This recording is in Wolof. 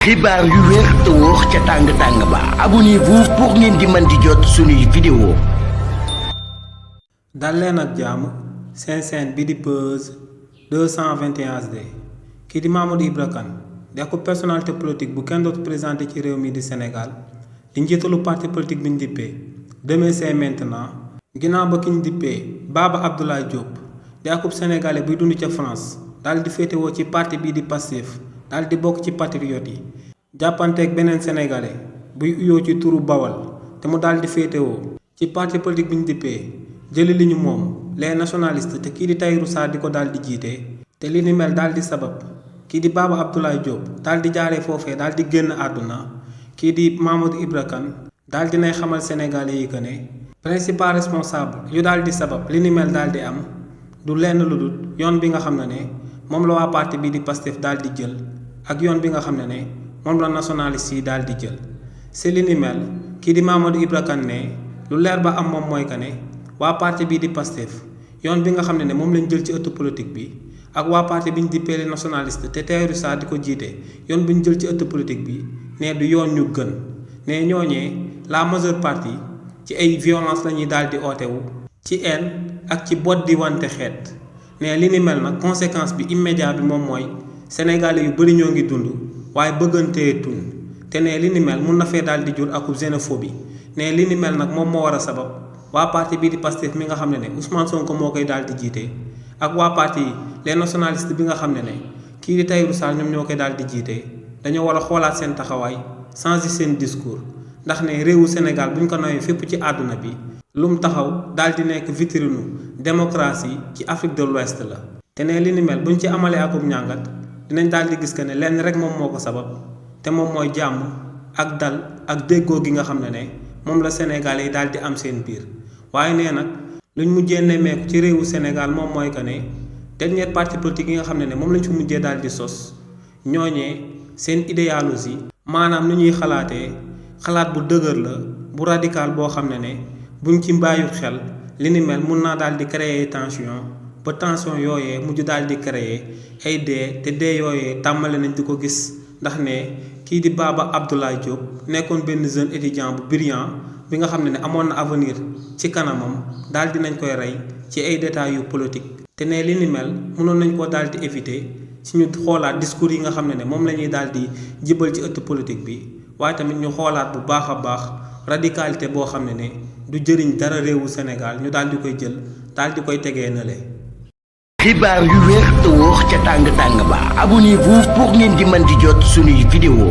xibaar yu wér te wóor ca tàng-tàng ba abonnez-vous pour ngeen di mën di jot suñuy vidéo. dal leen ak jàmm seen chaîne bi di Buzz 221 HD kii di Mamadou Ibra Kane di ak personnalité politique bu kenn dootu présenté ci réew mi di Sénégal di njiitalu parti politique bi ñu dippee Demain c'est maintenant ginnaaw ba ki ñu dippee Baba Abdoulaye Diop di akub sénégalais buy dund ca France daal di féetewoo ci parti bii di Pastef daal di bokk ci patriote yi jàppanteeg beneen sénégalais buy uyoo ci turu Bawal te mu daal di féetewoo ci parti politique bi ñu dippee jëli li ñu moom les nationalistes te kii di Tahirou Sarr di ko daal di jiite te li ni mel daal di sabab kii di Baba Abdoulaye Diop daal di jaaree foofee daal di génn àdduna kii di Mamadou Ibra Kane daal di nay xamal sénégalais yi que ne principal responsable yu daal di sabab li ni mel daal di am du lenn lu dul yoon bi nga xam ne moom la waa parti bii di Pastef daal di jël ak yoon bi nga xam ne moom la nationaliste yi daal di jël si li ni mel kii di Mamadou Ibra Kane ne lu leer ba am moom mooy que ne waa parti bii di Pastef yoon bi nga xam ne moom lañ jël ci ëttu politique bi ak waa parti bi ñu dippee les nationalistes te Tahirou Sarr di ko jiite yoon bi ñu jël ci ëttu politique bi ne du yoon ñu gën ne ñooñee la majeure partie ci ay violence la ñuy daal di ootewu ci haine ak ci bot di wante xeet ne li ni mel nag conséquence bi immédiat bi moom mooy sénégalais yu bëri ñoo ngi dund waaye bëggantee tun te ne li ni mel mun na fee daal di jur akub xénophobie ne li ni mel nag moom moo war a sabab waa parti bii di Pastef mi nga xam ne Ousmane Sonko moo koy daal di jiite ak waa parti les nationalistes bi nga xam ne kii di Tahirou Sarr ñoom ñoo koy daal di jiite dañoo war a xoolaat seen taxawaay changer seen discours ndax ne réewu Sénégal bu ñu ko nawee fépp ci àdduna bi lu mu taxaw daal di nekk vitrine démocratie ci Afrique de l'Ouest la te ne li ni mel buñ ci amalee akub ñàngat dinañ daal di gis que ne lenn rek moom moo ko sabab te moom mooy jàmm ak dal ak déggoo gi nga xam ne moom la Sénégalais yi daal di am seen biir waaye nee nag luñ mujjee nemmeeku ci réewu Sénégal moom mooy que ne dernier parti politique yi nga xam ne moom lañ fi mujjee daal di sos ñooñee seen idéologie maanaam nu ñuy xalaatee xalaat bu dëgër la bu radical boo xam ne buñ ci bàyyut xel li ni mel mun naa daal di créer tension ba tension yooyee mujj daal di créer ay dee te dee yooyee tàmmale nañ di ko gis ndax ne kii di Baba Abdoulaye Diop nekkoon benn jeune étudiant bu brillant bi nga xam ne amoon na avenir ci kanamam daal di nañ koy rey ci ay détails yu politique te ne li ni mel mënoon nañ koo daal di éviter ci ñu xoolaat discours yi nga xam ne moom la ñuy daal di jibal ci ëtt politique bi waaye tamit ñu xoolaat bu baax a baax radicalité boo xam ne du jëriñ dara réewu Sénégal ñu daal di koy jël daal di koy tegee nale xibaar yu wér te wóor ca tàng-tàng ba abonnez-vous pour ngeen di mën di jot suñuy vidéo.